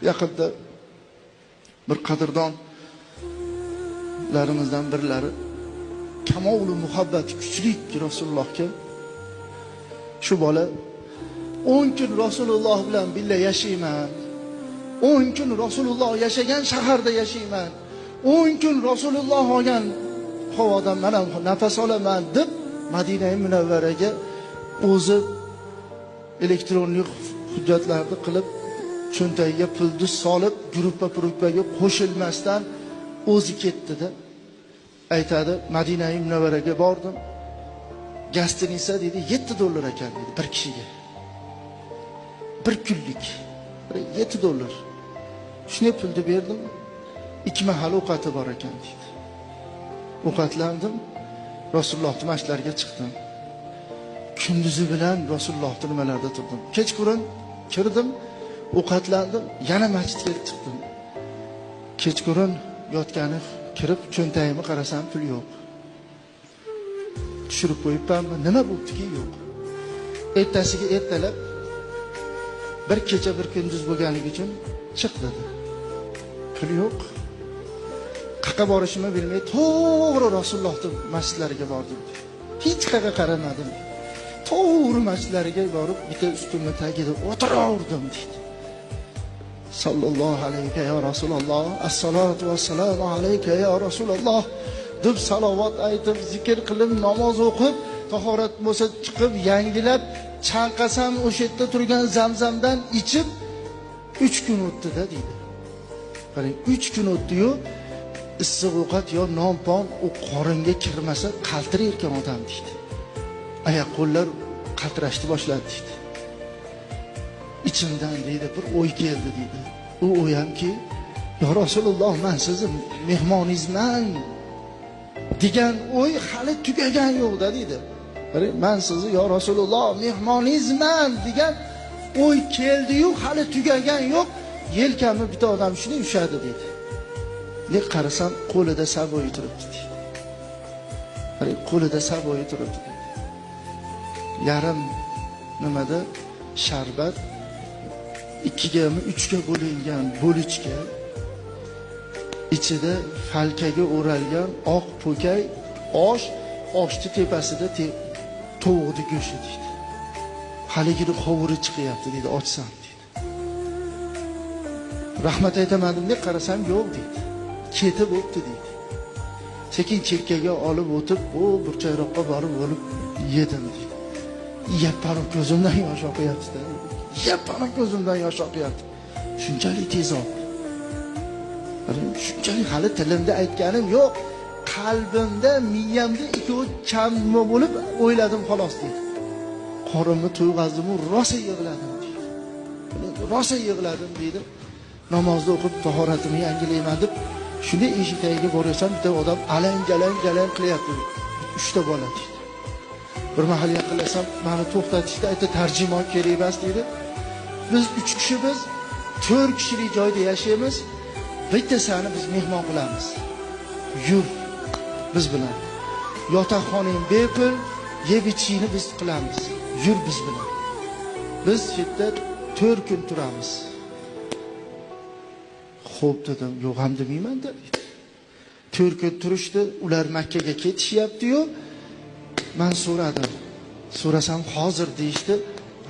Yaqinda bir qadrdonlarimizdan birlari kamolu muhabbati kuchlik Rasulullohga, shu bola 10 kun Rasululloh bilan birga yashayman, 10 kun Rasululloh yashagan shaharda yashayman, 10 kun Rasululloh olgan havodan men ham nafas olaman deb Madina Munavvaraga o'zi elektronlik hujjatlarni qilib, cho'ntagiga pulni solib, gruppa-gruppaga qo'shilmasdan o'zi ketdi-da. Aytadi, Madina Munavvaraga bordim. Gostinitsa dedi $7 ekan dedi bir kishiga. Bir kunlik $7. Shunday pulni berdim. 2 mahal ovqati bor ekan dedi. Ovqatlandim. Rasulullohning masjidlariga chiqdim. Kunduzi bilan Rasulullohning nimalarda turdim. Kechqurun kirdim, ovqatlandim, yana masjidga chiqdim. Kechqurun yotgani kirib cho'ntagimga qarasam pul yo'q. Tushirib qo'yibmanmi? Nima bo'ptiki yo'q. Ertasiga ertalab bir kecha bir kunduz bo'lganligi uchun chiq dedi. Pul yo'q. Qayerga borishimni bilmay to'g'ri Rasulullohning masjidlariga bordim. Hech qayerga qaramadim. To'g'ri masjidlariga borib bitta ustunni tagida o'tiraverdim dedi. Sallallohu alayka ya Rasululloh, assalatu vassalamu alayka ya Rasululloh deb salovat aytib, zikr qilib, namoz o'qib, tahorat bo'lsa chiqib, yangilab, chanqasam o'sha yerda turgan zamzamdan ichib 3 kun o'tdi-da deydi. Qarang, 3 kun o'tdi-yu, issiq ovqat yo non-pon u qoringa kirmasa qaltirar ekan odam deydi. Oyoq qo'llar qaltirashni boshladi deydi. İçimdan deydi bir o'y keldi deydi. U o'yamki, ya Rasululloh, men sizni mehmoningizman degan o'y hali tugagan yo'qda deydi. Men sizni ya Rasululloh mehmoningizman degan o'y keldi-yu hali tugagan yo'q. Yelkamni bitta odam shuni ushadi deydi. Ne qarasam qo'lida savoyi turibdi deydi. Qarang, qo'lida savoyi turibdi deydi. Yarim nimada sharbat, 2gami 3ga bo'lingan bo'lichka, ichida falkaga o'ralgan oq po'kay osh, oshni tepasida tovuqni go'shti deydi. Haligini qovuri chiqyapti deydi, ochsam deydi. Rahmat aytaman deb qarasam yo'q deydi. Ketib o'tdi deydi. Sekin chekkaga olib o'tib, u burchakroqqa borib bo'lib yedim deydi. Yappanib ko'zimdan yosh oqyapti. Yappanib ko'zimdan yosh oqyapti. Shunchalik tez oqdi. Shunchalik hali tilimda aytganim yo'q. Qalbimda, miyamda ikkovi chamma bo'lib o'yladim xolos deydi. Qorinimni to'yg'azdim, rosa yig'ladim deydi. Rosa yig'ladim deydi. Namozni o'qib tahoratimni yangilayman deb shunday eshik tagiga borsam bitta odam alang-jalang qilyapti. 3 ta bola deydi. Bir mahal yaqinlasam meni to'xtatishdi, aytdi tarjimon kerak emas deydi. Biz 3 kishimiz, 4 kishilik joyda yashaymiz. Bitta seni biz mehmon qilamiz. Yur biz bilan. Yotoqxonang bepul, yeb ichishingni biz qilamiz. Yur biz bilan. Biz shu yerda 4 kun turamiz. Xo'p dedim, yo'q ham demayman dedi. 4 kun turishdi, ular Makka ga ketishyapti-yu. Men so'radim. So'rasam hozir deyishdi,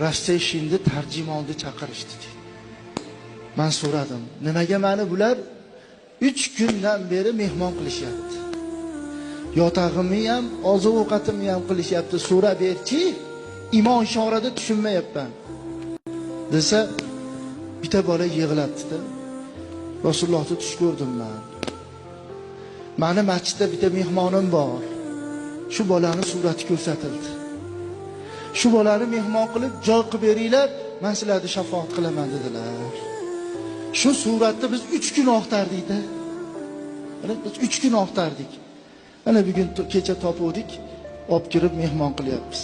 Rastshinni tarjimonni chaqirishdi dedi. Men so'radim, nimaga meni bular 3 kundan beri mehmon qilishyapti? Yotag'imni ham, oziq-ovqatimni ham qilishyapti. So'ra berchi, imon ishorada tushunmayapman. Desa, bitta bola yig'labdi-da. Rasulullohni tush ko'rdim men. Meni masjidda bitta mehmonim bor. Shu bolani surati ko'rsatildi. Shu bolani mehmon qilib joy qilib beringlar, men sizlarni shafoat qilaman dedilar. Shu suratni biz 3 kun oqtardik-da. Mana biz 3 kun oqtardik. Mana bugun kecha topuvdik, olib kirib mehmon qilyapmiz.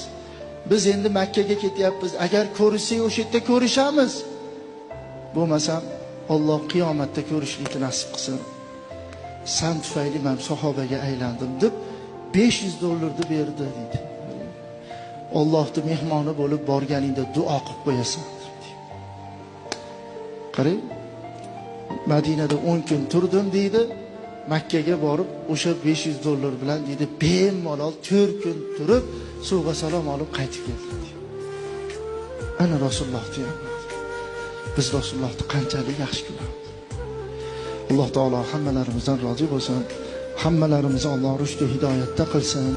Biz endi Makka ga ketyapmiz. Agar ko'rishsak o'sha yerda ko'rishamiz. Bo'lmasam Alloh qiyomatda ko'rishlikni nasib qilsin. San tufayli men sahobaga aylandim deb $500 berdi dedi. Allohning mehmoni bo'lib borganingda duo qilib qo'yasan. Qarang, Madinada 10 kun turdim deydi. Makkaga borib o'sha $500 bilan deydi, bemalol 4 kun turib sovg'a salom olib qaytib keldim deydi. Ana Rasululloh deyapti. Biz Rasulullohni qanchalik yaxshi ko'ramiz. Alloh taolo hammalarimizdan rozi bo'lsin. Hammalarimizni Alloh rushd va hidoyatda qilsin.